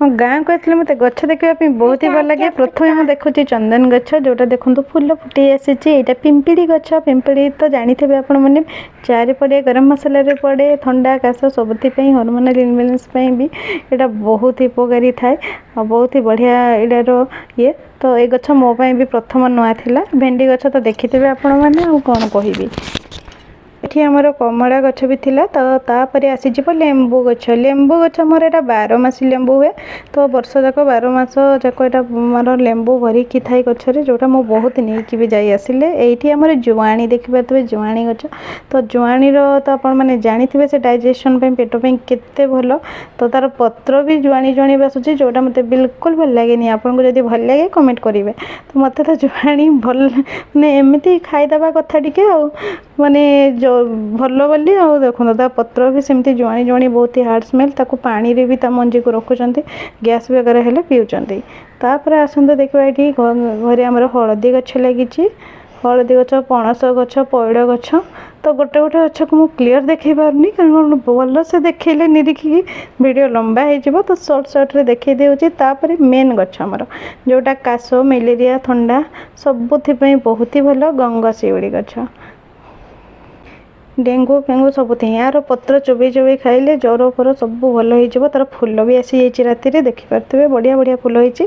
ହଁ, ଗାଁକୁ ଆସିଲେ ମୋତେ ଗଛ ଦେଖିବା ପାଇଁ ବହୁତ ହି ଭଲ ଲାଗେ। ପ୍ରଥମେ ମୁଁ ଦେଖୁଛି ଚନ୍ଦନ ଗଛ, ଯେଉଁଟା ଦେଖନ୍ତୁ ଫୁଲ ଫୁଟି ଆସିଛି। ଏଇଟା ପିମ୍ପିଡ଼ି ଗଛ। ପିମ୍ପିଡ଼ି ତ ଜାଣିଥିବେ ଆପଣମାନେ, ଚାରେ ପଡ଼େ, ଗରମ ମସଲାରେ ପଡ଼େ, ଥଣ୍ଡା କାଶ ସବୁଥିପାଇଁ, ହରମୋନାଲ ଇନବାଲାନ୍ସ ପାଇଁ ବି ଏଇଟା ବହୁତ ଉପକାରୀ ଥାଏ ଆଉ ବହୁତ ହି ବଢ଼ିଆ ଏଇଟାର ଇଏ। ତ ଏ ଗଛ ମୋ ପାଇଁ ବି ପ୍ରଥମ ନୂଆ ଥିଲା। ଭେଣ୍ଡି ଗଛ ତ ଦେଖିଥିବେ ଆପଣମାନେ, ଆଉ କ'ଣ କହିବି। ଏଠି ଆମର କମଳା ଗଛ ବି ଥିଲା। ତ ତାପରେ ଆସିଯିବ ଲେମ୍ବୁ ଗଛ। ଲେମ୍ବୁ ଗଛ ଆମର ଏଇଟା 12 ମାସି ଲେମ୍ବୁ ହୁଏ। ତ ବର୍ଷ ଯାକ, 12 ମାସ ଯାକ ଏଇଟା ଆମର ଲେମ୍ବୁ ଭରିକି ଥାଏ ଗଛରେ, ଯେଉଁଟା ମୁଁ ବହୁତ ନେଇକି ବି ଯାଇ ଆସିଲେ। ଏଇଠି ଆମର ଜୁଆଣି ଦେଖିପାରୁଥିବେ, ଜୁଆଣି ଗଛ। ତ ଜୁଆଣିର ତ ଆପଣମାନେ ଜାଣିଥିବେ, ସେ ଡାଇଜେସନ୍ ପାଇଁ, ପେଟ ପାଇଁ କେତେ ଭଲ। ତ ତାର ପତ୍ର ବି ଜୁଆଣି ଜୁଆଣି ବାସୁଛି, ଯେଉଁଟା ମୋତେ ବିଲକୁଲ ଭଲ ଲାଗେନି। ଆପଣଙ୍କୁ ଯଦି ଭଲ ଲାଗେ, କମେଣ୍ଟ କରିବେ। ତ ମୋତେ ତ ଜୁଆଣି ଭଲ ମାନେ ଏମିତି ଖାଇଦେବା କଥା ଟିକେ ଆଉ ମାନେ ଭଲ ବୋଲି। ଆଉ ଦେଖନ୍ତୁ, ତା ପତ୍ର ବି ସେମିତି ଜୁଆଣି ଜୁଆଣି, ବହୁତ ହି ହାର୍ଡ଼ ସ୍ମେଲ୍। ତାକୁ ପାଣିରେ ବି ତା ମଞ୍ଜିକୁ ରଖୁଛନ୍ତି, ଗ୍ୟାସ୍ ବଗେରା ହେଲେ ପିଉଛନ୍ତି। ତାପରେ ଆସନ୍ତୁ ଦେଖିବା, ଏଠି ଘରେ ଆମର ହଳଦୀ ଗଛ ଲାଗିଛି। ହଳଦୀ ଗଛ, ପଣସ ଗଛ, ପଇଡ଼ ଗଛ। ତ ଗୋଟେ ଗୋଟେ ଗଛକୁ ମୁଁ କ୍ଲିଅର୍ ଦେଖେଇ ପାରୁନି, କାରଣ ଭଲସେ ଦେଖେଇଲେ ନିରିଖିକି ଭିଡ଼ିଓ ଲମ୍ବା ହେଇଯିବ। ତ ସର୍ଟ ସର୍ଟରେ ଦେଖେଇ ଦେଉଛି। ତାପରେ ମେନ୍ ଗଛ ଆମର, ଯେଉଁଟା କାଶ, ମ୍ୟାଲେରିଆ, ଥଣ୍ଡା ସବୁଥିପାଇଁ ବହୁତ ହି ଭଲ, ଗଙ୍ଗଶିଉଳି ଗଛ। ଡେଙ୍ଗୁ ଫେଙ୍ଗୁ ସବୁଥିପାଇଁ ଏହାର ପତ୍ର ଚୋବେଇ ଚୋବେଇ ଖାଇଲେ ଜ୍ୱର ଫର ସବୁ ଭଲ ହେଇଯିବ। ତାର ଫୁଲ ବି ଆସିଯାଇଛି ରାତିରେ, ଦେଖିପାରୁଥିବେ, ବଢ଼ିଆ ବଢ଼ିଆ ଫୁଲ ହେଇଛି।